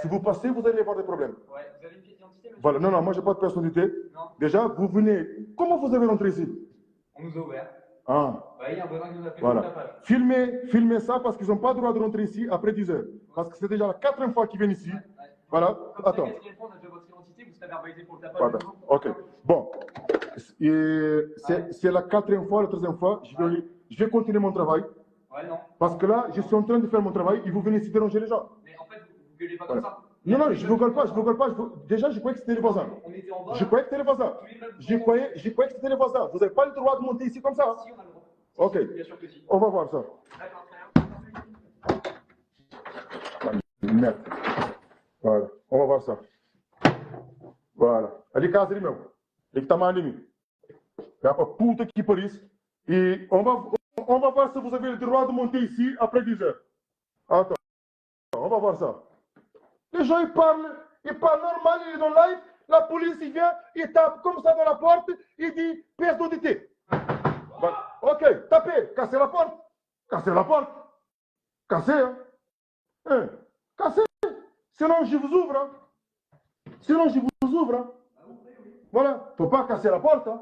Si vous passez, vous allez avoir des problèmes. Ouais, vous avez une pièce d'identité, monsieur Voilà, non, non, moi j'ai pas de personnalité. Non. Déjà, vous venez. Comment vous avez rentré ici On nous a ouvert. Ah, Ouais, il y a un voisin qui nous a fait voilà. le tapage. Filmez, filmez ça parce qu'ils n'ont pas le droit de rentrer ici après 10 heures. Parce que c'est déjà la quatrième fois qu'ils viennent ici. Ouais. Voilà, Comme ça, attends. quatrième fois, on a déjà votre identité, vous serez verbalisé pour le tapage. Voilà. Ok. Bon. Et C'est Ouais. c'est la quatrième fois, la troisième fois. Je vais, je vais continuer mon travail. Ouais, non. Parce que là, je suis en train de faire mon travail et vous venez ici déranger les gens. Mais en fait, vous, vous gueulez pas comme Voilà. ça. Non, non, je ne vous gueule pas, je ne vous gueule pas. je vous- Déjà, je croyais que c'était les voisins. On était en bas. Je croyais que c'était les voisins. Tous les meubles Je sont- croyais, je croyais que c'était les voisins. Vous n'avez pas le droit de monter ici comme ça. hein. Si, on a le droit. Ok, Bien sûr que si. on va voir ça. D'accord, très bien. Merde. Voilà, on va voir ça. Voilà. Ali casa ali, meu. Ele que tá mal ali. É pra puta que pariu. E on va, on va voir si vous avez le droit de monter ici après 10 heures. Attends, on va voir ça. Les gens, ils parlent, ils parlent normal, ils sont dans live. La police, il vient, il tape comme ça dans la porte, il dit pièce d'identité. Voilà. Ok, tapez, cassez la porte. Cassez la porte. Cassez, hein. Hein, Cassez. Sinon, je vous ouvre. hein. Sinon, je vous ouvre. hein. Voilà. Faut pas casser la porte. hein.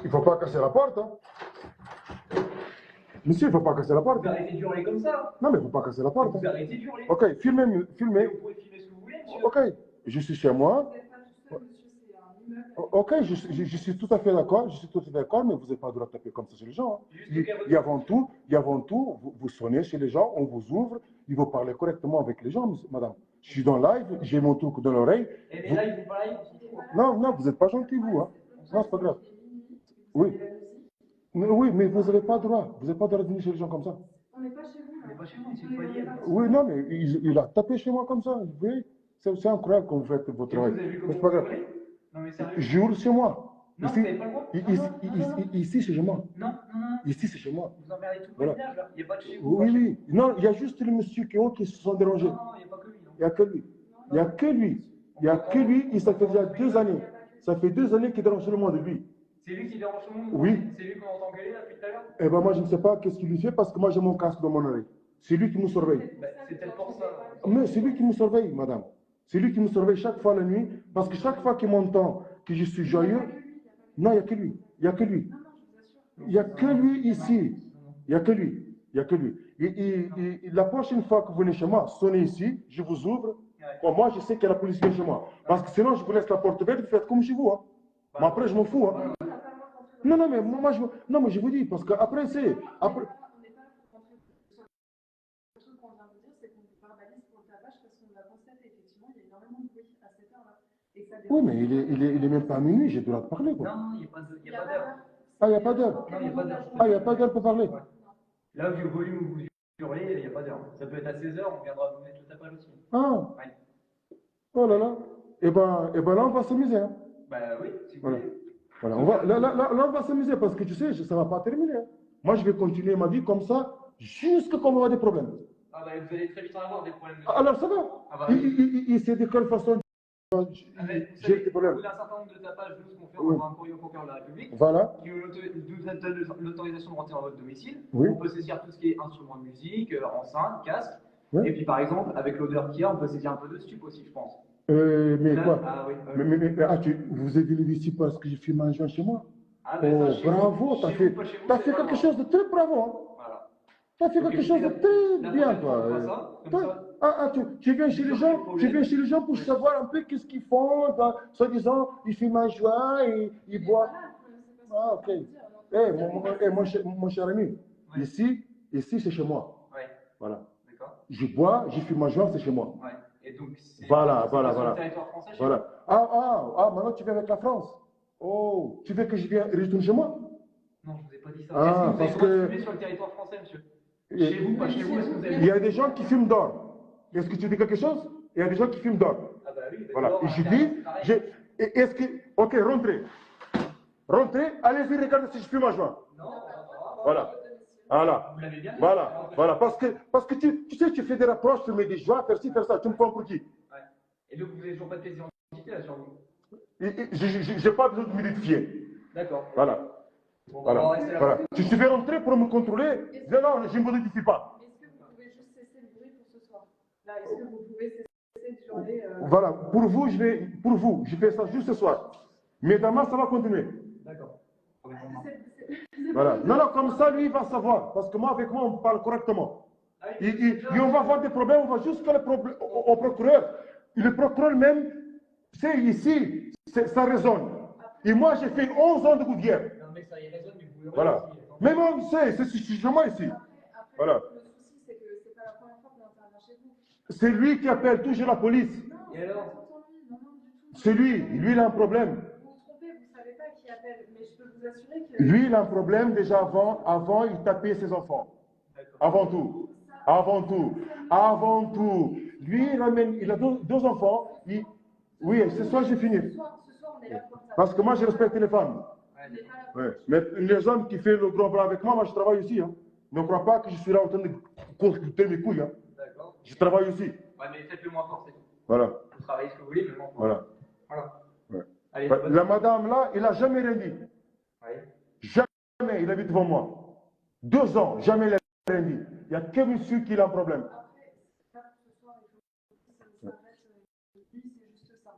Il faut pas casser la porte. hein. Monsieur, il faut pas casser la porte. Vous arrêtez d'hurler comme ça. Non, mais il faut pas casser la porte. Vous hein. arrêtez d'hurler. Ok, filmez, filmez. Vous pouvez filmer ce que vous voulez, monsieur. Ok, je suis chez moi. Vous n'êtes pas tout seul, monsieur, c'est un immeuble. Ok, je, je- je suis tout à fait d'accord, je suis tout à fait d'accord, mais vous n'avez pas le droit de taper comme ça chez les gens. hein. Juste Et, qu'à votre- et avant tout, et avant tout, vous, vous sonnez chez les gens, on vous ouvre, il vous parler correctement avec les gens, monsieur- madame. Je suis dans live, j'ai mon truc dans l'oreille. Eh, mais Vous- là, ils vous parlent, on s'en fout. hein. Non, non, vous n'êtes pas gentil, vous. Hein. Non, c'est pas grave. Oui. Mais oui, mais vous n'avez pas le droit. Vous n'avez pas le droit de venir chez les gens comme ça. On n'est pas chez vous. On là. n'est pas chez vous, c'est On le est dans foyer. les parties. Oui, non, mais il, il a tapé chez moi comme ça. Vous voyez, c'est c'est incroyable comme vous faites votre Et vous travail. avez vu Mais comment c'est pas vous grave. hurlez Non, mais sérieux. Je hurle chez moi. Non, Ici, vous n'avez pas le droit. ici, Non, non, non, non. ici, c'est chez moi. Non, non, non. Ici, c'est chez moi. Vous emmerdez tout le Voilà. voisinage, là. Il n'y a pas de chez vous. Oui, pas chez oui. Non, il y a juste le monsieur qui est haut qui se sont dérangés. vous. Non, non, il n'y a pas que lui. non. Il n'y a que lui. Il n'y a que lui. Il n'y a que lui. Et ça fait déjà deux années. Ça fait deux années qu'il dérange le monde, lui. C'est lui qui dérange tout le monde Oui. C'est lui qu'on entend gueuler là depuis tout à l'heure Eh ben moi, je ne sais pas qu'est-ce qu'il lui fait parce que moi, j'ai mon casque dans mon oreille. C'est lui qui me surveille. Bah, C'est peut-être pour ça. Mais c'est lui qui me surveille, madame. C'est lui qui me surveille chaque fois la nuit parce que chaque fois qu'il m'entend que je suis joyeux, non, il n'y a que lui. Il n'y a que lui. Non, non, je vous assure. Il n'y a que lui ici. Il n'y a que lui. Il n'y a que lui. Et, et- et- et la prochaine fois que vous venez chez moi, sonnez ici, je vous ouvre. Ouais. Bon, moi, je sais que la police vient chez moi. Parce que sinon, je vous laisse la porte ouverte, vous faites comme chez vous. Hein. Mais après, je m'en fous. Hein. On n'a pas le droit de rentrer dans Non, non, mais moi, je, non, mais je vous dis, parce qu'après, c'est. Après, On n'est pas là pour rentrer. Le truc qu'on vient de dire, c'est qu'on vous verbalise pour le tapage parce qu'on l'a constaté. Effectivement, il y a énormément de bruit à cette heure-là. Et ça oui, mais il est, il est, il est même pas minuit, j'ai le droit de parler. Quoi. Non, non, il n'y a pas de- il y a pas d'heure. Ah, il n'y a pas d'heure. Non, il n'y a pas d'heure. Ah, il n'y a pas d'heure pour parler. Ouais. Là, vu le volume où vous hurlez, il n'y a pas d'heure. Ça peut être à 16h, on viendra vous mettre le tapage aussi. Ah, Ouais. oh là là. Eh ben, eh ben là, on va s'amuser. Hein. Bah oui, si vous Voilà. voulez. Voilà, on va, là, là, là, là, on va s'amuser parce que tu sais, ça ne va pas terminer. hein. Moi, je vais continuer ma vie comme ça jusqu'à qu'on va avoir des problèmes. Ah bah vous allez très vite en avoir des problèmes. monsieur. Alors, ça va. Ah bah Il, oui. il, il, il sait de quelle façon Ah, mais vous j'ai savez, des problèmes. Au bout d'un certain nombre de tapages, nous, ce qu'on fait, on Oui. envoie un courrier au procureur de la République Voilà. qui nous nous donne l'autorisation de rentrer dans votre domicile. Oui. On peut saisir tout ce qui est instrument de musique, euh, enceinte, casque. Oui. Et puis par exemple, avec l'odeur qu'il y a, on peut saisir un peu de stup aussi, je pense. Euh, mais Là- quoi Ah oui. mais, mais, mais, ah, tu, vous êtes venu ici parce que j'ai fumé un joint chez moi Ah, mais Oh, ça, chez vous- bravo, t'as chez fait, vous, pas chez vous, t'as c'est fait pas quelque le chose de très bravo. Hein. Voilà. T'as fait Donc, quelque chose de la- très la bien, prochaine toi. fois, on fera ça, comme Toi, ça. Ah, ah, tu, tu viens chez les Sur gens, les tu problèmes. viens chez les gens pour Oui. savoir un peu qu'est-ce qu'ils font. Ben, soi-disant, ils fument un joint, et ils boivent. Ah, ok. Eh, mon, mon- eh, mon cher, mon cher ami, Ouais. ici, ici c'est chez moi. Ouais, Voilà. d'accord. Je bois, je fume un joint, c'est chez moi. Ouais. Et donc, c'est Voilà, c'est voilà, pas sur voilà. le territoire français, chez Voilà. Ah, ah, ah, maintenant tu viens avec la France. Oh, tu veux que je vienne retourne chez moi vous Non, je vous ai pas dit ça. Ah, Est-ce que vous avez parce le droit de que- fumer sur le territoire français, monsieur Et- Chez vous, pas chez vous, est-ce que vous avez Il y a des gens qui fument d'or. Est-ce que tu dis quelque chose Il y a des gens qui fument d'or. Ah bah oui, bah Voilà. dehors, Et à je l'intérieur, dis, c'est pareil. j'ai- et- est-ce que. Ok, rentrez. Rentrez, allez-y, regardez si je fume un joint. Non, on rentrera. Voilà. Voilà. Vous l'avez bien dit. Voilà. Voilà. Parce que, parce que tu, tu sais, tu fais des rapproches, tu mets des joints, faire ci, faire ça. Tu me prends pour qui Ouais. Et donc, vous n'avez toujours pas de pièce d'identité là sur vous Et- et Je n'ai pas besoin de m'identifier. D'accord. Voilà. Bon, on Voilà. va rester là. Voilà. Tu tu veux rentrer pour me contrôler Non, non, je ne m'identifie pas. Est-ce que vous pouvez juste cesser le bruit pour ce soir Voilà, pour vous, je vais, pour vous, je fais ça juste ce soir. Mais demain, ça va continuer. D'accord. Voilà. Non, non, comme ça, lui, il va savoir. Parce que moi, avec moi, on parle correctement. Et, et, et on va avoir des problèmes, on va jusqu'au au, au procureur. Et le procureur même, c'est ici, ça résonne. Et moi, j'ai fait 11 ans de gouttière. Non, mais ça y résonne, mais vous Voilà. Mais moi, c'est chez moi ici. Voilà. Le souci, c'est que c'est pas la première fois qu'on intervient chez vous. C'est lui qui appelle toujours la police. Non, Et c'est alors pas tout le temps lui. Non, non, du tout. C'est lui. Lui, il a un problème. Vous vous trompez, vous savez pas qui appelle, mais je peux vous assurer que. Lui, il a un problème déjà avant. Avant, il tapait ses enfants. Avant tout. Avant tout. Avant tout. Lui, il, ramène, il a deux enfants. Il... Oui, ce soir, j'ai fini. Ce soir, ce soir, on est là pour le Parce que moi, je respecte les femmes. On n'est pas là pour- Ouais. Mais les hommes qui font le grand bras avec moi, moi, je travaille aussi. Hein. Ne crois pas que je suis là en train de consulter mes couilles. Hein. D'accord. Je travaille aussi. Ouais, mais faites-le moins fort, c'est tout. Voilà. Vous travaillez ce que vous voulez, mais moins fort. Voilà. Voilà. Ouais. Allez, Ouais, bonne La madame là, il n'a jamais rien dit. Ouais. Jamais il habite devant moi. 2 ans, jamais il a rien dit. Il n'y a que monsieur qui a un problème. Après, c'est pas pour ce soir, il faut que ça s'arrête. Lui, c'est juste ça.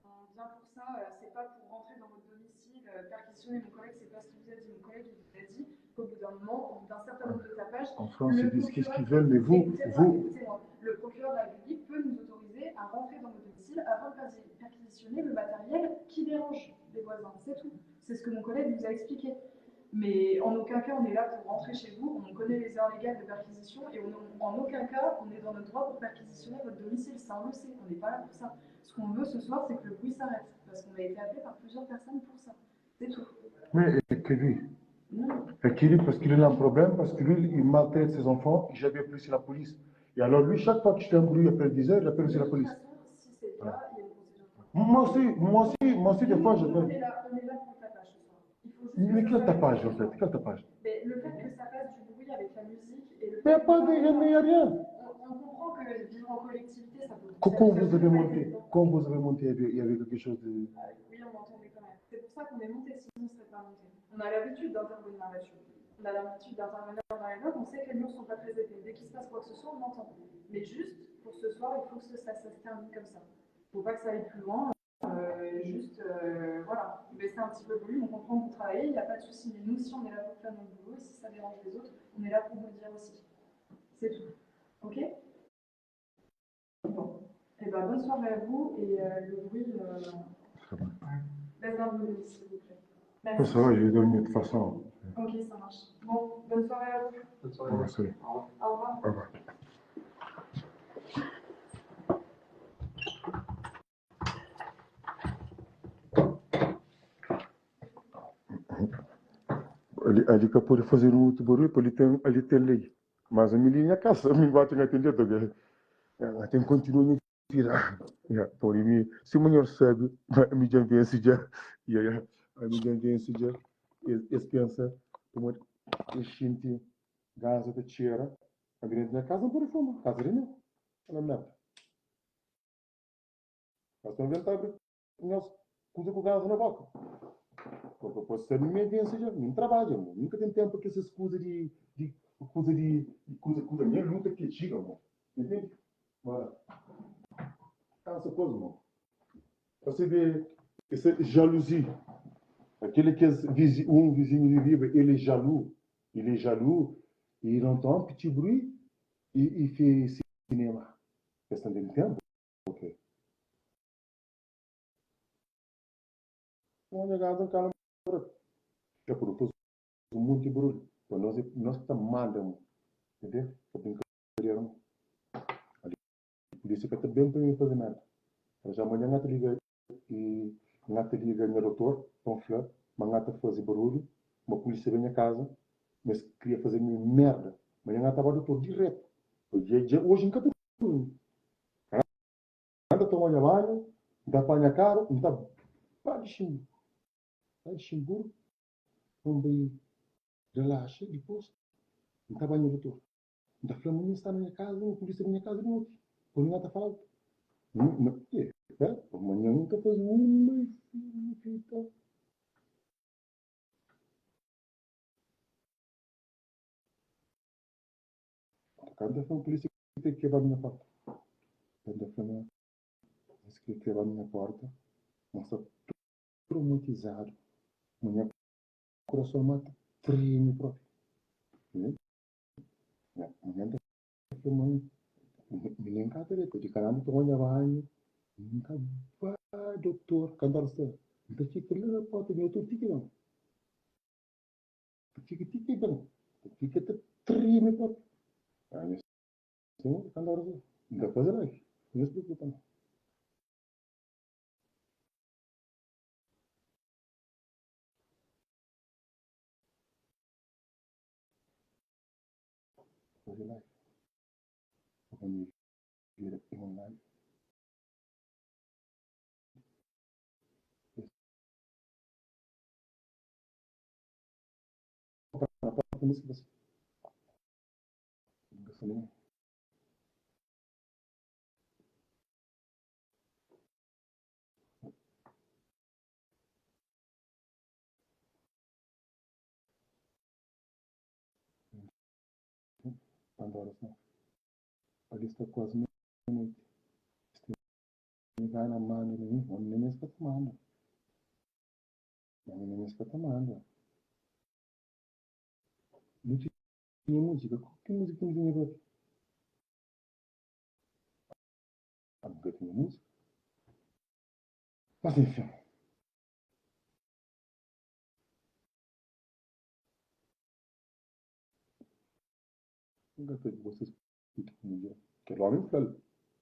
On vient pour ça, c'est pas pour rentrer dans votre domicile, perquisitionner. Mon collègue, c'est pas ce qu'il vous a dit. Mon collègue, il vous a dit qu'au bout d'un moment, au bout d'un certain nombre de tapages, En France, le ils disent qu'est-ce procureur- qu'ils veulent, mais vous, Écoutez-moi, vous, écoutez-moi. Le procureur de la République peut nous autoriser à rentrer dans nos domiciles afin de perquisitionner le matériel qui dérange les voisins. C'est tout. C'est ce que mon collègue nous a expliqué. Mais en aucun cas, on est là pour rentrer chez vous. On connaît les heures légales de perquisition et en aucun cas, on est dans notre droit pour perquisitionner votre domicile. Ça, on le sait. On n'est pas là pour ça. Ce qu'on veut ce soir, c'est que le bruit s'arrête. Parce qu'on a été appelé par plusieurs personnes pour ça. C'est tout. Mais que lui, Non. et que lui, parce qu'il a un problème, parce que lui, il maltraite ses enfants. J'avais appelé aussi la police. Et alors lui, chaque fois que je fais un bruit après 10 heures, il appelle aussi De la toute police. façon, si c'est le cas, il y a une procédure. Moi aussi, moi aussi, moi aussi, des fois, je Nous, on fais. est là, on est là pour le tapage ce soir. Il faut juste Mais que quel ça tapage, en s'arrête. fait? Quel tapage? Mais le fait que ça fasse du bruit avec la musique et le Il n'y fait a pas de, il n'y a rien. On comprend que vivre en collectivité, ça peut. Quand ça- quand ça vous peut avez pas être monté, évident. quand vous avez monté, il y avait quelque chose de. Oui, on entendait quand même. C'est pour ça qu'on est monté, sinon on ne serait pas monté. On a l'habitude d'intervenir là-dessus. On a l'habitude d'intervenir dans les blocs, on sait que les murs ne sont pas très épais. Dès qu'il se passe quoi que ce soit, on entend. Mais juste, pour ce soir, il faut que ça, ça se termine comme ça. Il ne faut pas que ça aille plus loin. Juste, voilà, baisser un petit peu le volume, on comprend que vous travaillez, il n'y a pas de souci. Mais nous aussi, on est là pour faire notre boulot. Et si ça dérange les autres, on est là pour vous le dire aussi. C'est tout. Ok? Bon. Eh ben, bonne soirée à vous et le bruit, baisse d'un volume, s'il vous plaît. Merci. Ça va, je vais dormir de toute façon. Ok, ça marche. Bon, bonne soirée à vous. Bonne soirée. Au revoir, salut. Au revoir. Au revoir. Au revoir. Ali, ali que pode fazer um outro barulho, ali tem lei. Mas a minha casa, me bate na atender, tem continua a tirar. Por mim, se o senhor sabe, a minha vence já, a minha vence já, eles pensa, como eu sinto gás da cheira, a grande minha casa não pode fumar, casa de meu, ela merda. Mas não inventa, nós, coisa com gás na boca. Porque eu posso ser minha vence já, nem trabalho, irmão. Nunca tem tempo que essas coisas de, de, coisa de, de coisa, coisa, minha luta que chega, irmão. Entende? Bora. Essa coisa, irmão. Você vê essa jalousie. Aquele que é um vizinho de vive, ele é jaloux. Ele é jaloux. E il entend un petit bruit e il fait cinéma. Questão de tempo. Ok. Olha, gado, cara, já por um monte de barulho. Nós, nós que estamos mandando, entendeu? Para brincadeira. Ali, a polícia que está bem para mim fazer nada. Já amanhã não te liga e não te liga meu doutor, panfleto, mas não te fazer barulho, uma polícia vem a casa, mas queria fazer minha merda. Amanhã não estava doutor direto. Hoje, hoje nunca estou. Anda tomando banho, dá para cara, não está para de xingo. Tá de xingo, vamos bem, relaxa, depois, não está banho doutor. Não está falando, está na minha casa, a polícia na minha casa, não. Quando não está falando. Não, não, é, amanhã nunca faz uma fita. Cada foi a polícia que tem que quebrar minha porta. N ta fla ma es kre keba nha porta, ma sta traumatizadu, ma nha kurason ma ta treme propi. Ma nha ta fla ma mi nen ka ta deta di karamba toma nha banhu, N ka ba dotor kantu ora sta, N ta fika la na porta mi otu ti ki ben, ta fika ti ki ben, ta fika ta treme propi. Senhor, kantu ora sta, N ta faze live, nhos preokupa nau. Faze live. Pa mi vira un live. Ali sta kuazi meia-noiti. Es tene gana manda na mi, ma nen es ka ta manda. Ma nen es ka ta manda. Nu tinha múzika, ki múzika ki nu tinha propi? Ah, nu ka tinha múzika. Mas enfin. N ka sabe ku vocês pidi ku mudjer. Kel omi fla-l,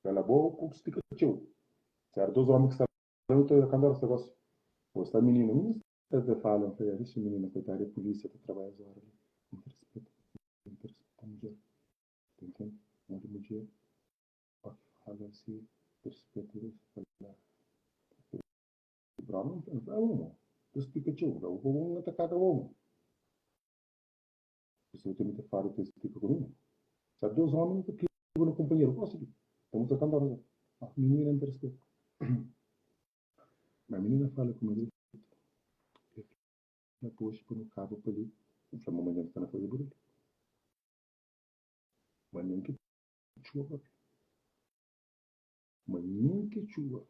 Kala boka ku splika txeu. Si era dos omi ki sta la, nu ta kanta ora sta gosi. Bo sta mininu. Mi sta ta fala, N fla, Ixi minina, koitadu, é pulisia ta trabadja es ora li. N ta rispeta, N ta rispeta mudjer. Ta ntende? Modi mudjer pode fala si, ta rispeta Deus. Fla, Broma, N fla, Bo, ta splika txeu. N fla, Bo, N ta kaga bo. Pessoa ta mete fada ta splika ku mi. Sabe dos omi nu ta kriba na kumpanheru gosi di ta musta tanta razon. Ma minina n ta rispeta. Ma minina fala ku mi dretu. E fla poxi pa nu kaba pa li. N fla ma manhan sta na faze barulhu. Manhan ki txuba propi. Manhan ki txuba.